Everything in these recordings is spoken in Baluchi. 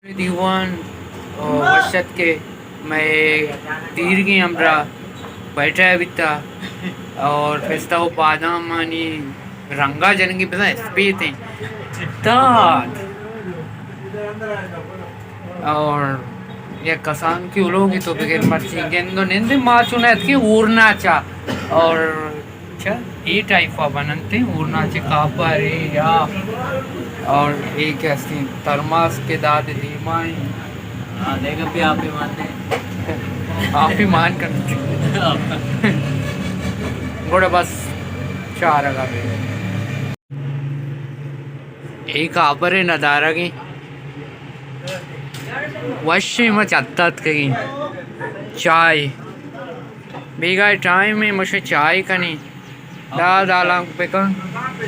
دیوان وش ات کہ مئے دیرگیں ہمراہ بیٹھا بیتا اور پستہ و بادامانی رنگا جنگی بزاں اسپیت ہیں داد اور یک کسان کی الوگی تو بگر مرچی گند و نند ما چون اتکی اورنا چا اور چا اے ٹائپ ء بننت اورنا چہ کاپر اے یا اور اے کہ ہستیں ترماس کے داد دیما ہیں۔ ہاں، دیکھ پہ آپ ہی مان دے۔ آپ ہی مان کر۔ گڑا بس چارگا بے۔ اے کاپر ندارگیں وشیں ما چتاتکگیں چائے۔ بیگاہ ٹائم ہے، مشے چائے کنی۔ دا دالانک بکن۔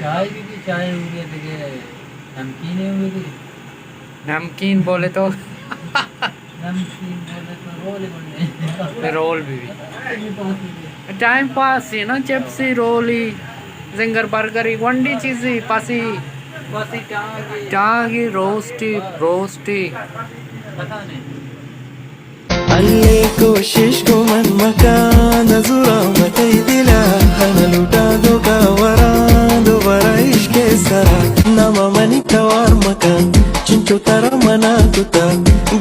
چائے بھی، بھی چائے ہو گیا دیگه، نمکین ہو گیا دیگه۔ نمکین بولے تو۔ نمکین بولے تو رول بولے۔ رول بھی، بھی۔ ٹائم پاس ہے نا، چپسی، رولی، زنگر برگری، گونڈی چیزی، پسی۔ پسی ٹانگی۔ ٹانگی، روسٹی، روسٹی۔ پتہ نہیں۔ ہلے کوشش گوں من مکن، نزوراں من تئی دل ء، نہ لوٹاں دھوکہ وراں دوبارہ عشق ء سرا۔ نام ء منی توار مکن، چنچو ترا منا کتا،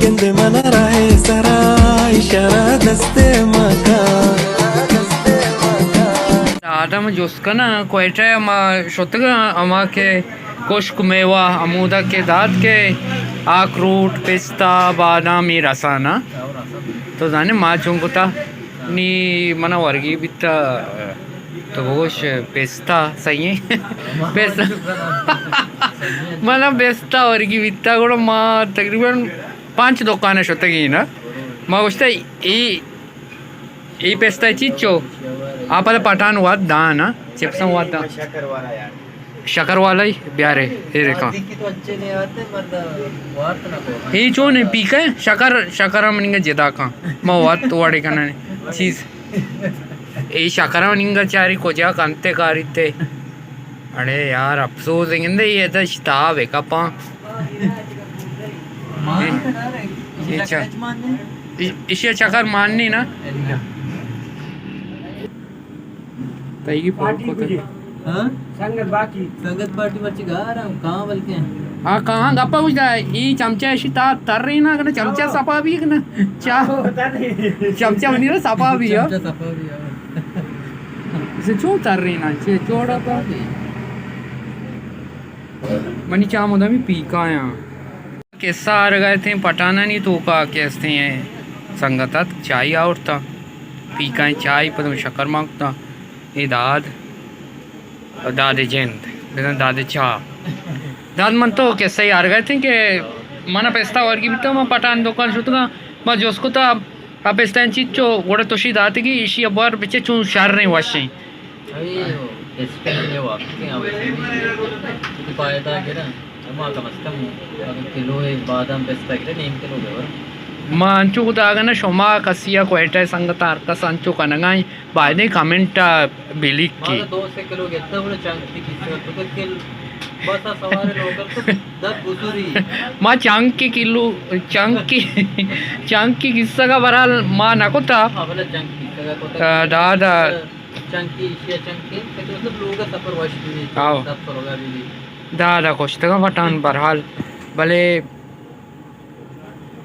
گندے منا راہ ء سرا، اشارہ دست ء مکن۔ آدم جست کناں، کوئٹہ ء ما شتگاں، ہما کہ کشک میوہ ہمودا کہ دات کہ آکروٹ، پستہ، بادام، اے رسانا۔ تو زانے ما چون کتا؟ نی منا ورگی بیتا، تو بگوش پستہ، صحیح ہے؟ پستہ۔ منا پستہ ورگی بیتا، گڑا ما تقریباً پنچ دکان شتگی نا۔ ما گوشتا، ای اے پستہ چیچو؟ آ پدا پٹان وت دان، ہاں؟ چپساں وت دان۔ شکر والا ہی بیارے، اے رکھاں۔ اے چون ہے؟ پیکا ہے؟ شکر، شکر ہم انگا جدا کن۔ ما وت وڑے کنن چیز۔ اے شکر ہم انگا چاری کجا کنتے کاریتے۔ اڑے یار، افسوس گندے، اے تو شتاب ہے کپاں۔ مان اے، اے چا-، اش-، اشیا چکر ماننی نا۔ تئی فون کو تو۔ ہاں؟ سنگت پارٹی۔ سنگت پارٹی مرچی گار ہم کہاں بلکہ۔ ہاں، کہاں گپا کچھ دا، ای چمچہ اشی تا تر رہی نا، کنا چمچہ صفا بھی کنا۔ چا-، چمچہ منی نا صفا بھی ہے۔ چمچہ صفا بھی ہے۔ اسے چون تر رہی نا، چے چوڑا پا۔ منی چا مدامی پیکایاں۔ قصہ آرگا اتیں پٹانانی توکا کہ استیں سنگت ات، چائی آورتا، پیکائیں چائی پدا شکر مان کتا، اے داد، داد جند، بزاں داد چا۔ داد من تو قصہ آرگا اتیں کہ من پستا ورگی بیتا، من پٹان دکان شتگا، من جست کتا، آ پستان چیچو گڑا توشی داتگی، ایشی ء بار بچے چون شریں وشیں۔ اے پستان یہ واقعی ہم فائدہ گرا، ہما کم از کم اگر کلو بادام پستہ گرے، نیم کلو گرے۔ ما انچو کتا اگہ نہ شما کسی ء کوئٹہ ء سنگت ہر کس انچو کنگائیں، بایدیں کمنٹ ء بلیک کی۔ ما دو سے کلو گتا، بڑا چنک کی کسی تو کل بس سوار لوکل تو دگ گزری۔ ما چنکی کلو، چنکی، چنکی کسہ کا برحال ما نہ کتا۔ ہاں، بلے چنکی کسہ کا کتا۔ آ، دادا۔ چنکی، ایشیا چنکی، کہ مطلب لوگ سفر وش بھی، آؤ۔ سفر ہوگا بھی۔ دادا کشتگا پٹان برحال، بلے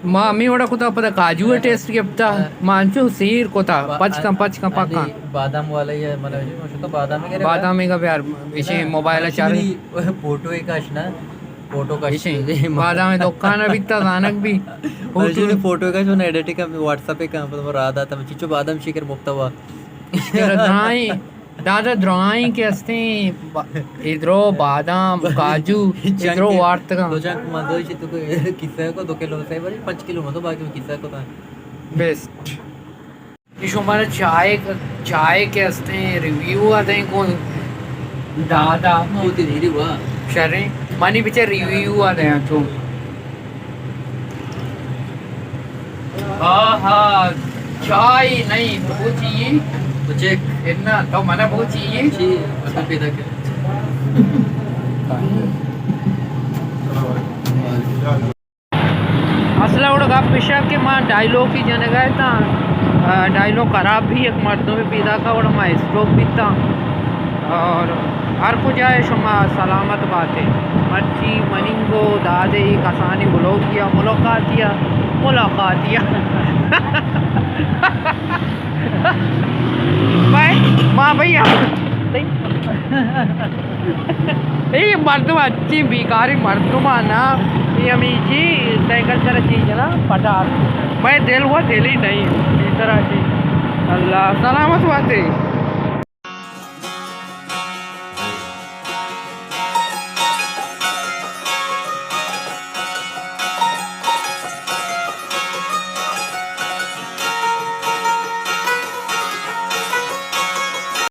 ما ہمے وڑا کتا، پدا کاجو ء ٹیسٹ گپتا، ما انچو سیر کتا، با-، پچ کن، پچ کن، پک کن۔ بادام والا یہ، مطلب، شو تو بادام گرے۔ بادام کا بیار، اسے موبائل چارج۔ فوٹو ایک آشنا، فوٹو کا اسے بادام دکان بیتا، زانک بھی۔ فوٹو، فوٹو کا جو ایڈیٹ کا واٹس ایپ کا، پدا را داتا، چچو بادام شکر مکتا ہوا۔ دراہیں، دادا دراہیں کہ استیں، با-، ادرو بادام، کاجو، ادرو وارتگاں۔ دو چنک مزوشی تو کسہ کو دو کلو سے بری پنچ کلو مزو باقی کسہ کو تا۔ بیسٹ۔ یہ شمارا چائے، چائے کہ استیں ریویو آ دیں کون دادا۔ شریں۔ منی بچے ریویو آ دیں تو۔ ہا ہا، چائے نہیں، بوچی۔ بچے۔ اتنا تو منا بوچی۔ چی، مطلب پیدا کر۔ مسئلہ وڑ گپ ایشا کہ ما ڈائیلاگ کی جنگا اتاں، آ، ڈائیلاگ خراب بھی، یک مردم پیدا کا وڑ ما اسٹاپ بیتاں۔ اور ہر کجا شما سلامت باتے۔ مرچی مننگو دادے کسانی بلوکیا ملاقاتیا، ملاقاتیا۔ بھائی، ما بھائی، اے مردم اچھی بیکاری مردم آنا، یہ ہمیں جی سائیکل سر چیز نا پٹا۔ میں دل و دل ہی نہیں، اس طرح چیز۔ اللہ سلامت باتے۔